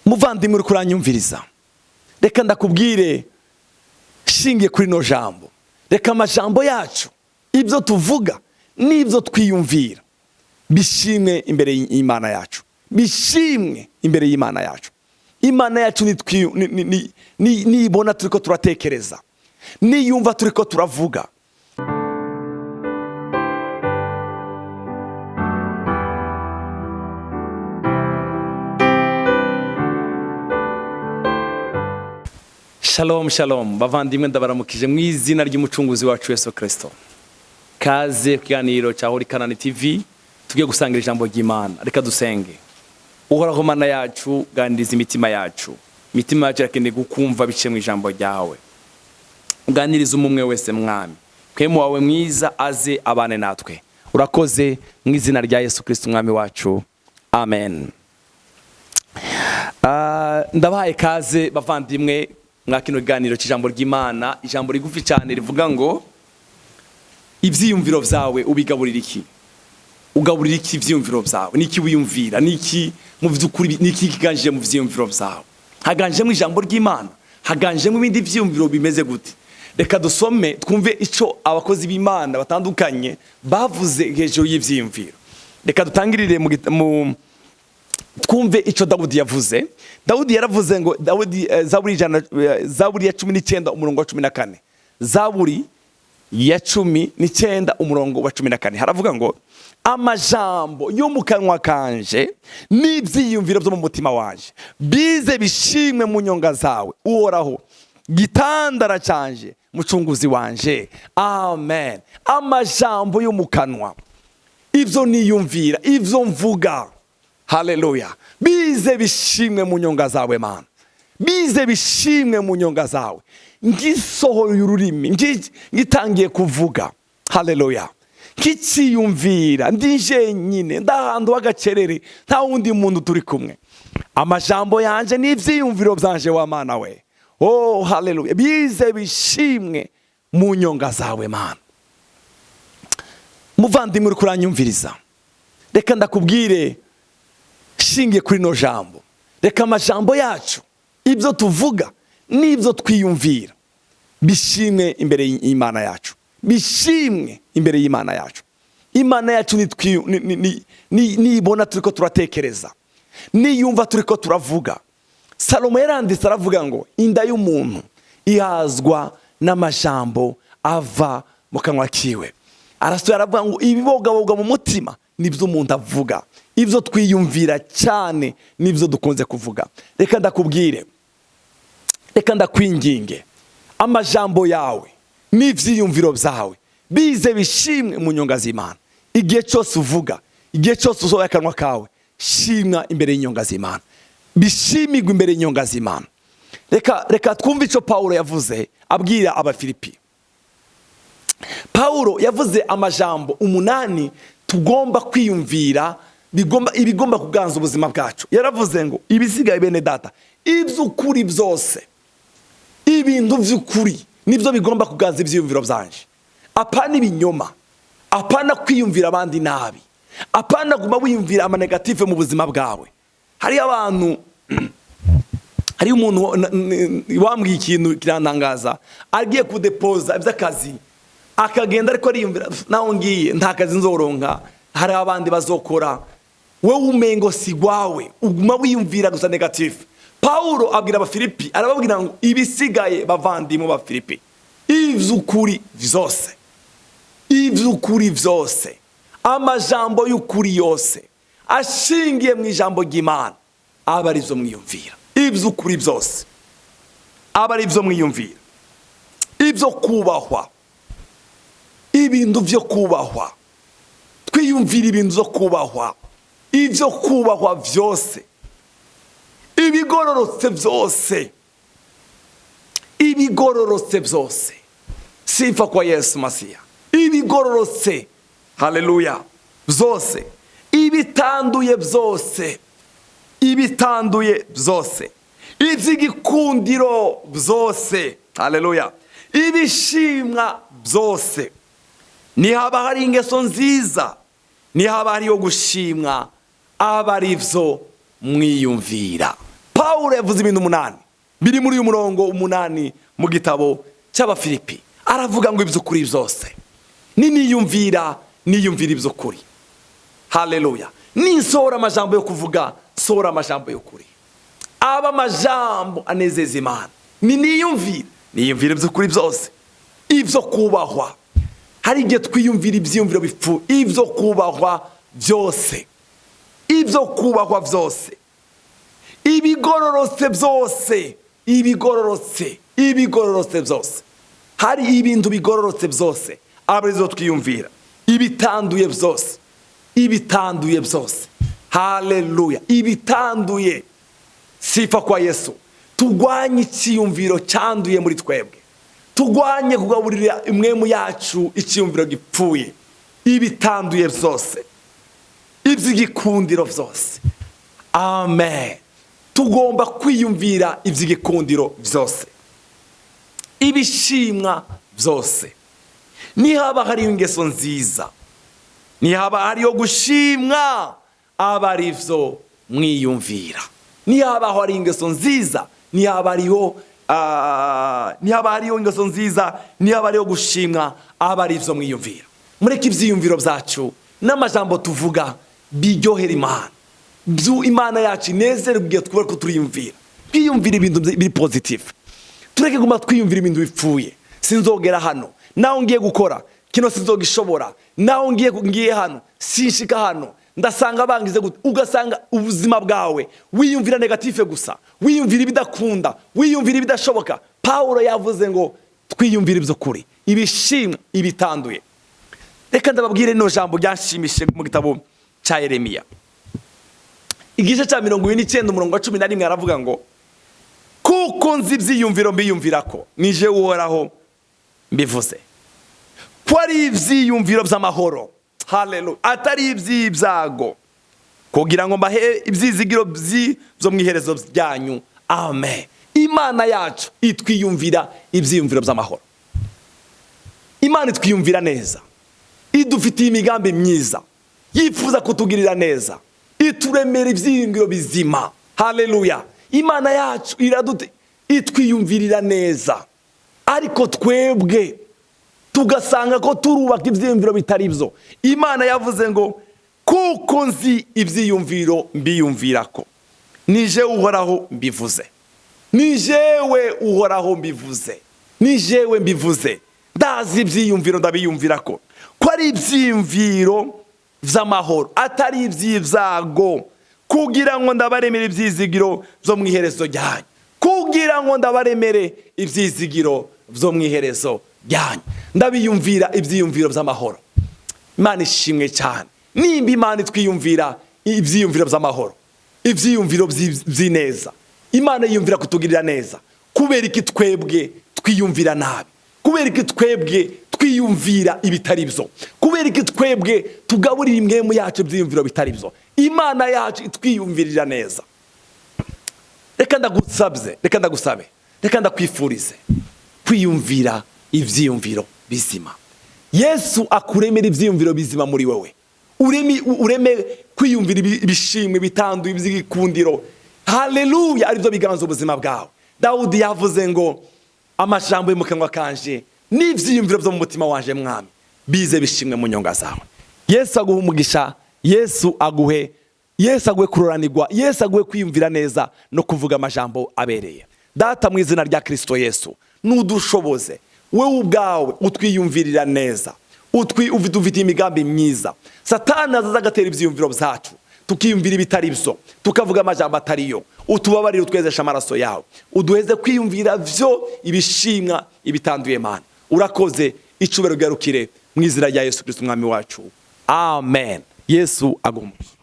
Muvandimwe uri kuranyumviriza, reka ndakubwire shingiye kuri no jambo. Reka amajambo yacu, ibyo tuvuga n'ibyo twiyumvira, bishimwe imbere y'Imana yacu, bishimwe imbere y'Imana yacu. Imana yacu nibona turiko turatekereza, niyumva turiko turavuga. Shalom shalom bavandimwe, ndabaramukije mu izina ry'umucunguzi wacu Yesu Kristo. Kaze ku kiganiro cya Holy Canaan TV, tugiye gusangira ijambo ry'Imana. Reka dusenge. Uhoraho Mana yacu, ganiriza imitima yacu. Imitima yacu irakeneye gukumva biciye mu ijambo ryawe. Ganiriza umwe wese, Mwami. Kwemu wawe mwiza aze abane natwe. Urakoze mu izina rya Yesu Kristo Umwami wacu. Amen. Ndabahaye kaze bavandimwe mwa kino kiganiro cy'ijambo ry'Imana, ijambo rigufi cyane rivuga ngo ivyiyumviro vyawe ubigaburira iki? Ugaburira iki ivyiyumviro vyawe? Niki wiyumvira? Niki mu vy'ukuri, niki kiganje mu vyiyumviro vyawe? Haganjemo ijambo ry'Imana, haganjemo ibindi vyiyumviro bimeze gute? Reka dusome twumve ico abakozi b'Imana batandukanye bavuze hejuru y'ivyiyumviro. Reka dutangirire mu twumve ico Dawudi yavuze. Dawudi yaravuze ngo Dawudi, Zaburi ijana, Zaburi ya 19 umurongo wa 14. Zaburi ya 19 umurongo wa 14 haravuga ngo amajambo yo mu kanwa kanje n'ivyiyumviro vyo mu mutima wanje bize bishimwe mu nyonga zawe, Uhoraho, gitandara canje, mucunguzi wanje. Amen. Amajambo yo mu kanwa, ivyo niyumvira, ivyo mvuga, haleluya, bize bishimwe mu nyonga zawe Mana, bize bishimwe mu nyonga zawe. Ngisohoye ururimi, ngitangiye kuvuga, haleluya, nkiciyumvira, ndi jenyine, ndahantu h'agacerere, nta wundi muntu turi kumwe, amajambo yanje n'ivyiyumviro vyanje wa Mana we, oh haleluya, bize bishimwe mu nyonga zawe Mana. Muvandimwe uri kuranyumviriza, reka ndakubwire shingiye kuri no jambo. Reka amajambo yacu, ibyo tuvuga n'ibyo twiyumvira, bishimwe imbere y'Imana yacu, bishimwe imbere y'Imana yacu. Imana yacu nibona turiko turatekereza, niyumva turiko turavuga. Salomo yaranditse aravuga ngo inda y'umuntu ihazwa n'amajambo ava mu kanwa kiwe. Arasubira aravuga ngo ibibogaboga mu mutima nibyo umuntu avuga, ibyo twiyumvira cyane nibyo dukunze kuvuga. Reka ndakubwire, reka ndakwinginge, amajambo yawe n'ivyiyumviro vyawe bize bishimwe mu nyonga z'Imana. Igihe cyose uvuga, igihe cyose usohoye akanwa kawe, shimwa imbere y'inyonga z'Imana, bishimirwe imbere y'inyonga z'Imana. Reka twumve ico Paulo yavuze abwira Abafilipi. Paulo yavuze amajambo 8 tugomba kwiyumvira, ibigomba kuganza ubuzima bwacu. Yaravuze ngo ibisigaye bene data, iby'ukuri byose, ibintu by'ukuri nibyo bigomba kuganza ibyiyumviro byanje. Apana ibinyoma, apana kwiyumvira abandi nabi, apana guma wiyumvira ama negative mu buzima bwawe. Hari abantu, hari umuntu wambwiye ikintu kirantangaza, agiye kudepoza iby'akazi, akagenda ariko ariyumvira naho ngiye nta kazi nzoronka, hari abandi bazokora, wewe umengo si gwawe, uguma wiyumvira gusa negative. Paulo abwira Abafilipi, arababwira ngo ibisigaye bavandimwe b'Abafilipi, ivy'ukuri vyose, ivy'ukuri vyose, amajambo y'ukuri yose ashingiye mu ijambo ry'Imana, aba ari vyo mwiyumvira. Ivy'ukuri vyose aba ari vyo mwiyumvira. Ivyo kubahwa, ibintu vyo kubahwa, twiyumvira ibintu vyo kubahwa, ivyo kubahwa vyose, ibigororotse vyose, ibigororotse vyose. Sifa kwa Yesu Masiya. Ibigororotse, haleluya, vyose, ibitanduye vyose, ibitanduye vyose, ivy'igikundiro vyose, haleluya, ibishimwa vyose, nihaba hari ingeso nziza, nihaba hariyo gushimwa, aba ari vyo mwiyumvira. Pawulo yavuze ibintu 8 biri muri uyu murongo 8 mu gitabo cy'Abafilipi. Aravuga ngo iby'ukuri byose, niniyumvira niyumvira iby'ukuri. Haleluya. Ninsohora amajambo yo kuvuga, sohora amajambo y'ukuri, aba amajambo anezeza Imana. Niniyumvira niyumvira iby'ukuri byose, ibyo kubahwa. Hari igihe twiyumvira ibyiyumviro bipfu. Ibyo kubahwa byose, ibyo kubahwa byose, ibigororotse byose, ibigororotse, ibigororotse byose. Hari ibintu bigororotse byose aba arizo twiyumvira. Ibitanduye byose, ibitanduye byose. Haleluya. Ibitanduye. Sifa kwa Yesu. Tugwanye icyiyumviro cyanduye muri twebwe, tugwanye kugaburira imwemu yacu icyiyumviro gipfuye. Ibitanduye byose, iby'igikundiro byose. Amen. Tugomba kwiyumvira iby'igikundiro byose, ibishimwa byose. Nihaba hariyo ingeso nziza, nihaba hariyo gushimwa, aba ari byo mwiyumvira. Nihaba hari ingeso nziza, nihaba hariyo ingeso nziza, nihaba hariyo gushimwa, aba ari byo mwiyumvira. Mureke ibyiyumviro byacu n'amajambo tuvuga biryohera Imana. Byu Imana yacu inezerwe igihe twubaka ko turiyumvira, twiyumvira ibintu biri positif. Tureke guma twiyumvira ibintu bipfuye. Sinzogera hano, naho ngiye gukora kino sinzogishobora, naho ngiye hano sinshika hano, ndasanga bangize gute. Ugasanga ubuzima bwawe wiyumvira négatif gusa, wiyumvira ibidakunda, wiyumvira ibidashoboka. Pawulo yavuze ngo twiyumvire iby'ukuri, ibishimwa, ibitanduye. Reka ndababwire rino jambo ryanshimishije mu gitabo cya Yeremiya, igice cya 49, umurongo wa 11. Aravuga ngo: "Kuko nzi ibyiyumviro mbiyumvira ko, nije Uhoraho mbivuze, ko ari ibyiyumviro by'amahoro, haleluya, atari iby'ibyago, kugira ngo mbahe ibyizigiro byo mu iherezo ryanyu." Amen. Imana yacu itwiyumvira ibyiyumviro by'amahoro. Imana itwiyumvira neza, idufitiye imigambi myiza, yifuza kutugirira neza, ituremera ibyiyumviro bizima. Haleluya. Imana yacu iradute itwiyumvirira neza, ariko twebwe tugasanga ko turubaka ibyiyumviro bitari byo. Imana yavuze ngo: "Kuko nzi ibyiyumviro mbiyumvira ko, nije Uhoraho mbivuze." Ni jewe Uhoraho mbivuze, ni jewe mbivuze. Ndazi ibyiyumviro ndabiyumvira ko ari ibyiyumviro by'amahoro, atari iby'ibyago, kugira ngo ndabaremere ibyizigiro byo mu iherezo ryanyu, kugira ngo ndabaremere ibyizigiro byo mu iherezo ryanyu. Ndabiyumvira ibyiyumviro by'amahoro. Imana ishimwe cyane. Nimba Imana itwiyumvira ibyiyumviro by'amahoro, ibyiyumviro by'ineza, Imana yiyumvira kutugirira neza, kubera iki twebwe twiyumvira nabi? Kubera iki twebwe twiyumvira ibitari byo? Kubera iki twebwe tugaburira imwemu yacu ibyiyumviro bitari byo, Imana yacu itwiyumvirira neza? Reka ndagusabye, reka ndagusabe, reka ndakwifurize kwiyumvira ibyiyumviro bizima. Yesu akuremera ibyiyumviro bizima muri wowe. Ureme kwiyumvira ibishimwe, bitanduye, iby'igikundiro, haleluya, aribyo biganza ubuzima bwawe. Dawudi yavuze ngo: "Amajambo yo mu kanwa kanje n'ibyiyumviro byo mu mutima wanje, Mwami, bize bishimwe mu nyonga zawe." Yesu aguhe umugisha. Yesu aguhe, Yesu aguhe kuroranirwa, Yesu aguhe kwiyumvira neza no kuvuga amajambo abereye. Data, mu izina rya Kirisito Yesu, nudushoboze. Wowe ubwawe utwiyumvirira neza, ufite imigambi myiza. Satani azaza agatera ibyiyumviro byacu, tukiyumvira ibitari byo, tukavuga amajambo atariyo. Utubabarire, utwezeshe amaraso yawe, uduheze kwiyumvira byo ibishimwa, ibitanduye. Mana, urakoze. Icubero garukire mu izina rya Yesu Kirisito umwami wacu. Amen. Yesu aguhe umugisha.